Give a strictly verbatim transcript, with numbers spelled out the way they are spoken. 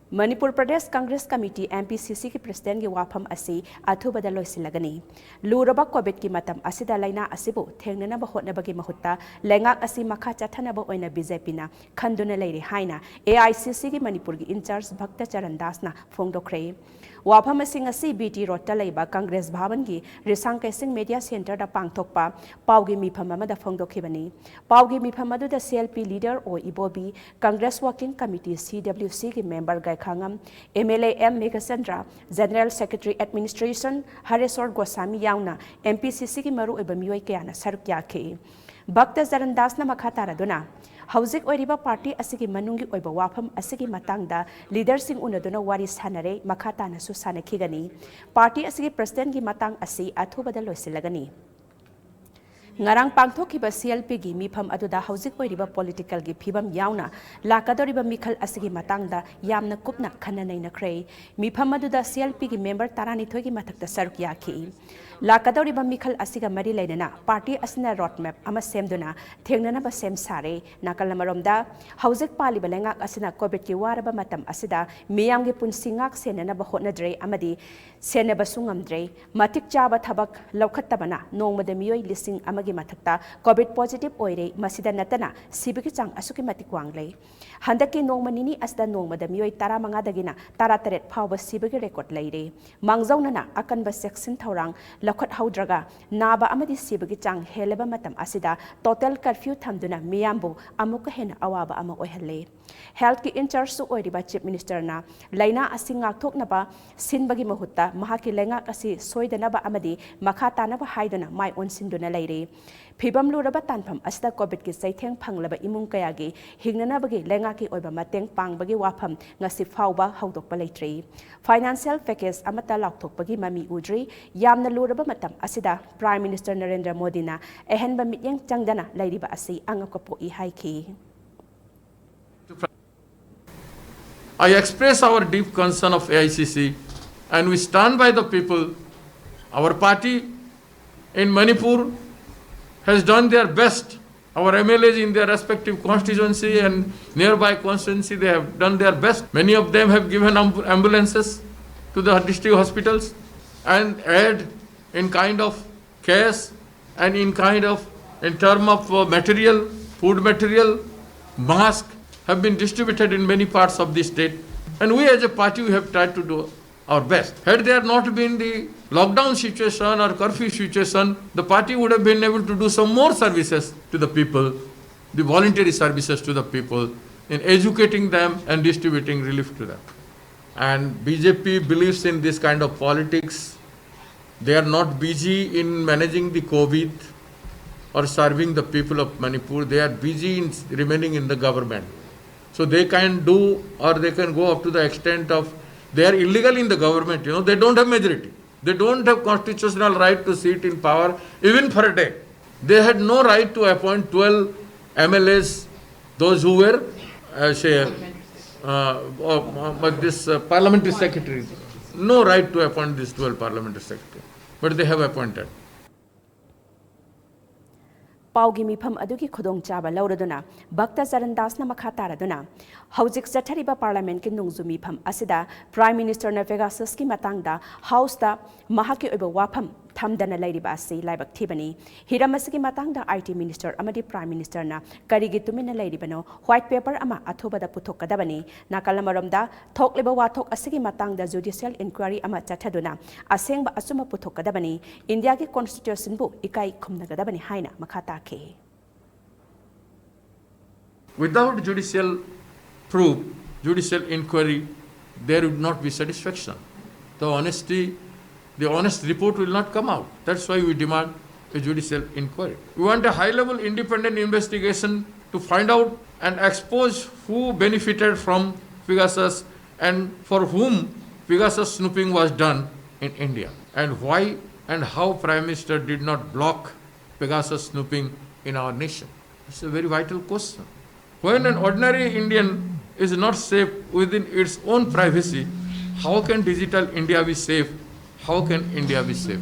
Manipur Pradesh Congress committee, M P C C ꯒꯤ ꯄ꯭ꯔꯁꯤꯗꯦꯟꯒꯤ ꯋꯥꯐꯝ ꯑꯁꯤ ꯑꯊꯨꯕꯗ ꯂꯣꯏꯁꯤꯜꯂꯒꯅꯤ꯫ ꯂꯨꯔꯕ ꯀꯣꯚꯤꯗꯀꯤ ꯃꯇꯝ ꯑꯁꯤꯗ ꯂꯥꯏꯅꯥ ꯑꯁꯤꯕꯨ ꯊꯦꯡꯅꯅꯕ ꯍꯣꯠꯅꯕꯒꯤ ꯃꯍꯨꯠꯇ ꯂꯩꯉꯥꯛ ꯑꯁꯤ ꯃꯈꯥ ꯆꯠꯊꯅꯕ ꯑꯣꯏꯅ B J P ꯅ ꯈꯟꯗꯨꯅ ꯂꯩꯔꯦ ꯍꯥꯏꯅ A I C C ꯒꯤ ꯃꯅꯤꯄꯨꯔꯒꯤ ꯏꯟꯆꯥꯔꯖ ꯚꯛꯇ ꯆꯔꯟ ꯗꯥꯁꯅ ꯐꯣꯡꯗꯣꯛꯈ꯭ꯔꯦ꯫ ꯋꯥꯐꯝ ꯑꯁꯤ ꯉꯁꯤ B T ꯔꯣꯗꯇ ꯂꯩꯕ ꯀꯪꯒ꯭ꯔꯦꯁ ꯚꯥꯕꯟꯒꯤ ꯔꯤꯁꯥꯡ ꯀꯩꯁꯤꯡ ꯃꯦꯗꯤꯌꯥ ꯁꯦꯟꯇꯔꯗ ꯄꯥꯡꯊꯣꯛꯄ ꯄꯥꯎꯒꯤ ꯃꯤꯐꯝ ꯑꯃꯗ ꯐꯣꯡꯗꯣꯛꯈꯤꯕꯅꯤ꯫ ꯄꯥꯎꯒꯤ ꯃꯤꯐꯝ ꯑꯗꯨꯗ C L P leader ꯑꯣ ꯏꯕꯣꯕꯤ, Congress Working Committee, C W C ꯒꯤ member ꯒꯥꯏꯈꯥꯉꯝ, M L A M Meghachandra, General Secretary Administration ꯍꯔꯦꯁꯣꯔ ꯒꯣꯁꯥꯃꯤ ꯌꯥꯎꯅ M P C C ꯒꯤ ꯃꯔꯨꯑꯣꯏꯕ ꯃꯤꯑꯣꯏ ꯀꯌꯥꯅ ꯁꯔꯨꯛ ꯌꯥꯈꯤ꯫ ꯚꯛꯇ ꯆꯔꯟ ꯗꯥꯁꯅ ꯃꯈꯥ ꯇꯥꯔꯗꯨꯅ, ꯍꯧꯖꯤꯛ ꯑꯣꯏꯔꯤꯕ ꯄꯥꯔꯇꯤ ꯑꯁꯤꯒꯤ ꯃꯅꯨꯡꯒꯤ ꯑꯣꯏꯕ ꯋꯥꯐꯝ ꯑꯁꯤꯒꯤ ꯃꯇꯥꯡꯗ ꯂꯤꯗꯔꯁꯤꯡ ꯎꯅꯗꯨꯅ ꯋꯥꯔꯤ ꯁꯥꯅꯔꯦ, ꯃꯈꯥ ꯇꯥꯅꯁꯨ ꯁꯥꯅꯈꯤꯒꯅꯤ꯫ ꯄꯥꯔꯇꯤ ꯑꯁꯤꯒꯤ ꯄ꯭ꯔꯁꯤꯗꯦꯟꯒꯤ ꯃꯇꯥꯡ ꯑꯁꯤ ꯑꯊꯨꯕꯗ ꯂꯣꯏꯁꯤꯜꯂꯒꯅꯤ꯫ ꯉꯔꯥꯡ ꯄꯥꯡꯊꯣꯛꯈꯤꯕ C L P ꯒꯤ ꯃꯤꯐꯝ ꯑꯗꯨꯗ ꯍꯧꯖꯤꯛ ꯑꯣꯏꯔꯤꯕ ꯄꯣꯂꯤꯇꯤꯀꯦꯜꯒꯤ ꯐꯤꯕꯝ ꯌꯥꯎꯅ ꯂꯥꯛꯀꯗꯧꯔꯤꯕ ꯃꯤꯈꯜ ꯑꯁꯤꯒꯤ ꯃꯇꯥꯡꯗ ꯌꯥꯝꯅ ꯀꯨꯞꯅ ꯈꯟꯅ ꯅꯩꯅꯈ꯭ꯔꯦ꯫ ꯃꯤꯐꯝ ꯑꯗꯨꯗ C L P ꯒꯤ member ꯇꯔꯥꯅꯤꯊꯣꯏꯒꯤ ꯃꯊꯛꯇ ꯁꯔꯨꯛ ꯌꯥꯈꯤ꯫ ꯂꯥꯛꯀꯗꯧꯔꯤꯕ ꯃꯤꯈꯜ ꯑꯁꯤꯒ ꯃꯔꯤ ꯂꯩꯅꯅ ꯄꯥꯔꯇꯤ ꯑꯁꯤꯅ road map ꯑꯃ ꯁꯦꯝꯗꯨꯅ ꯊꯦꯡꯅꯅꯕ ꯁꯦꯝ ꯁꯥꯔꯦ꯫ ꯅꯥꯀꯜ ꯑꯃꯔꯣꯝꯗ, ꯍꯧꯖꯤꯛ ꯄꯥꯜꯂꯤꯕ ꯂꯩꯉꯥꯛ ꯑꯁꯤꯅ ꯀꯣꯚꯤꯗꯀꯤ ꯋꯥꯔꯕ ꯃꯇꯝ ꯑꯁꯤꯗ ꯃꯤꯌꯥꯝꯒꯤ ꯄꯨꯟꯁꯤ ꯉꯥꯛ ꯁꯦꯟꯅꯅꯕ ꯍꯣꯠꯅꯗ꯭ꯔꯦ ꯑꯃꯗꯤ ꯁꯦꯟꯅꯕꯁꯨ ꯉꯝꯗ꯭ꯔꯦ꯫ ꯃꯇꯤꯛ ꯆꯥꯕ ꯊꯕꯛ ꯂꯧꯈꯠꯇꯕꯅ ꯅꯣꯡꯃꯗ ꯃꯤꯑꯣꯏ ꯂꯤꯁꯤꯡ ꯑꯃꯒꯤ ꯃꯊꯛꯇ ꯀꯣꯚꯤꯗ positive ꯑꯣꯏꯔꯦ꯫ ꯃꯁꯤꯗ ꯅꯠꯇꯅ ꯁꯤꯕꯒꯤ ꯆꯥꯡ ꯑꯁꯨꯛꯀꯤ ꯃꯇꯤꯛ ꯋꯥꯡꯂꯦ꯫ ꯍꯟꯗꯛꯀꯤ ꯅꯣꯡꯃ ꯅꯤꯅꯤ ꯑꯁꯤꯗ ꯅꯣꯡꯃꯗ ꯃꯤꯑꯣꯏ ꯇꯔꯥꯃꯉꯥꯗꯒꯤꯅ ꯇꯔꯥꯇꯔꯦꯠ ꯐꯥꯎꯕ ꯁꯤꯕꯒꯤ record ꯂꯩꯔꯦ꯫ ꯃꯥꯡꯖꯧꯅꯅ ꯑꯀꯟꯕ ꯆꯦꯛꯁꯤꯟ ꯊꯧꯔꯥꯡ ꯂꯧꯈꯠꯍꯧꯗ꯭ꯔꯒ ꯅꯥꯕ ꯑꯃꯗꯤ ꯁꯤꯕꯒꯤ ꯆꯥꯡ ꯍꯦꯜꯂꯕ ꯃꯇꯝ ꯑꯁꯤꯗ total curfew ꯊꯝꯗꯨꯅ ꯃꯤꯌꯥꯝꯕꯨ ꯑꯃꯨꯛꯀ ꯍꯦꯟꯅ ꯑꯋꯥꯕ ꯑꯃ ꯑꯣꯏꯍꯜꯂꯦ꯫ Health ꯀꯤ in charge ꯁꯨ ꯑꯣꯏꯔꯤꯕ Chief Minister ꯅ ꯂꯥꯏꯅꯥ ꯑꯁꯤ ꯉꯥꯛꯊꯣꯛꯅꯕ ꯁꯤꯟꯕꯒꯤ ꯃꯍꯨꯠꯇ ꯃꯍꯥꯛꯀꯤ ꯂꯩꯉꯥꯛ ꯑꯁꯤ ꯁꯣꯏꯗꯅꯕ ꯑꯃꯗꯤ ꯃꯈꯥ ꯇꯥꯅꯕ ꯍꯥꯏꯗꯨꯅ ꯃꯥꯏ ꯑꯣꯟꯁꯤꯟꯗꯨꯅ ꯂꯩꯔꯤ꯫ ꯐꯤꯕꯝ ꯂꯨꯔꯕ ꯇꯥꯟꯐꯝ ꯑꯁꯤꯗ ꯀꯣꯚꯤꯗꯀꯤ ꯆꯩꯊꯦꯡ ꯐꯪꯂꯕ ꯏꯃꯨꯡ ꯀꯌꯥꯒꯤ ꯍꯤꯡꯅꯅꯕꯒꯤ ꯂꯩꯉꯥꯛꯀꯤ ꯑꯣꯏꯕ ꯃꯇꯦꯡ ꯄꯥꯡꯕꯒꯤ ꯋꯥꯐꯝ ꯉꯁꯤ ꯐꯥꯎꯕ ꯍꯧꯗꯣꯛꯄ ꯂꯩꯇ꯭ꯔꯤ꯫ Financial package ꯑꯃꯠꯇ ꯂꯥꯎꯊꯣꯛꯄꯒꯤ ꯃꯃꯤ ꯎꯗ꯭ꯔꯤ꯫ ꯌꯥꯝꯅ ꯂꯨꯔꯕ ꯃꯇꯝ ꯑꯁꯤꯗ Prime Minister ꯅꯔꯦꯟꯗ꯭ꯔ ꯃꯣꯗꯤꯅ ꯑꯍꯦꯟꯕ ꯃꯤꯠꯌꯦꯡ ꯆꯪꯗꯅ ꯂꯩꯔꯤꯕ ꯑꯁꯤ ꯑꯉꯛꯄ ꯄꯣꯛꯏ ꯍꯥꯏꯈꯤ꯫ I express our deep concern of A I C C, and we stand by the people. Our party in Manipur has done their best Our M L As in their respective constituency and nearby constituency, they have done their best. Many of them have given amb- ambulances to the district hospitals and aid in kind of cash and in kind of, in term of uh, material, food material, mask have been distributed in many parts of the state. And we as a party, we have tried to do our best. Had there not been the lockdown situation or curfew situation, the party would have been able to do some more services to the people, the voluntary services to the people, in educating them and distributing relief to them. And B J P believes in this kind of politics. They are not busy in managing the COVID or serving the people of Manipur. They are busy in remaining in the government. So they can do, or they can go up to the extent of, they are illegal in the government. You know, they don't have majority. They don't have constitutional right to sit in power even for a day. They had no right to appoint twelve M L As, those who were, uh, say, uh, uh, but this uh, parliamentary secretary, no right to appoint these twelve parliamentary secretary. But they have appointed. ꯄꯥꯎꯒꯤ ꯃꯤꯐꯝ ꯑꯗꯨꯒꯤ ꯈꯨꯗꯣꯡꯆꯥꯕ ꯂꯧꯔꯗꯨꯅ ꯚꯛꯇ ꯆꯔꯟ ꯗꯥꯁꯅ ꯃꯈꯥ ꯇꯥꯔꯗꯨꯅ, ꯍꯧꯖꯤꯛ ꯆꯠꯊꯔꯤꯕ ꯄꯥꯔꯂꯤꯌꯥꯃꯦꯟꯠꯀꯤ ꯅꯣꯡꯖꯨ ꯃꯤꯐꯝ ꯑꯁꯤꯗ ꯄ꯭ꯔꯥꯏꯝ ꯃꯤꯅꯤꯁꯇꯔꯅ ꯄꯦꯒꯥꯁꯁꯀꯤ ꯃꯇꯥꯡꯗ ꯍꯥꯎꯁꯇ ꯃꯍꯥꯛꯀꯤ ꯑꯣꯏꯕ ꯋꯥꯐꯝ ꯊꯝꯗꯅ ꯂꯩꯔꯤꯕ ꯑꯁꯤ ꯂꯥꯏꯕꯛ ꯊꯤꯕꯅꯤ꯫ ꯍꯤꯔꯝ ꯑꯁꯤꯒꯤ ꯃꯇꯥꯡꯗ ꯑꯥꯏ ꯇꯤ ꯃꯤꯅꯤꯁꯇꯔ ꯑꯃꯗꯤ ꯄ꯭ꯔꯥꯏꯝ ꯃꯤꯅꯤꯁꯇꯔꯅ ꯀꯔꯤꯒꯤ ꯇꯨꯃꯤꯟꯅ ꯂꯩꯔꯤꯕꯅꯣ? ꯋꯥꯏꯠ ꯄꯦꯄꯔ ꯑꯃ ꯑꯊꯨꯕꯗ ꯄꯨꯊꯣꯛꯀꯗꯕꯅꯤ꯫ ꯅꯥꯀꯜ ꯑꯃꯔꯣꯝꯗ, ꯊꯣꯛꯂꯤꯕ ꯋꯥꯊꯣꯛ ꯑꯁꯤꯒꯤ ꯃꯇꯥꯡꯗ ꯖꯨꯗꯤꯁꯤꯌꯦꯜ ꯏꯟꯀ꯭ꯋꯥꯏꯔꯤ ꯑꯃ ꯆꯠꯊꯗꯨꯅ ꯑꯁꯦꯡꯕ ꯑꯆꯨꯝꯕ ꯄꯨꯊꯣꯛꯀꯗꯕꯅꯤ꯫ ꯏꯟꯗꯤꯌꯥꯒꯤ ꯀꯣꯟꯁꯇꯤꯇ꯭ꯌꯨꯁꯟꯕꯨ ꯏꯀꯥꯏ ꯈꯨꯝꯅꯒꯗꯕꯅꯤ ꯍꯥꯏꯅ ꯃꯈꯥ ꯇꯥꯈꯤ꯫ Without judicial proof, judicial inquiry, there would not be satisfaction. The honesty, the honest report will not come out. That's why we demand a judicial inquiry. We want a high-level independent investigation to find out and expose who benefited from Pegasus and for whom Pegasus snooping was done in India, and why and how Prime Minister did not block Pegasus snooping in our nation. It's a very vital question. When an ordinary Indian is not safe within its own privacy, how can digital India be safe? How can India be safe?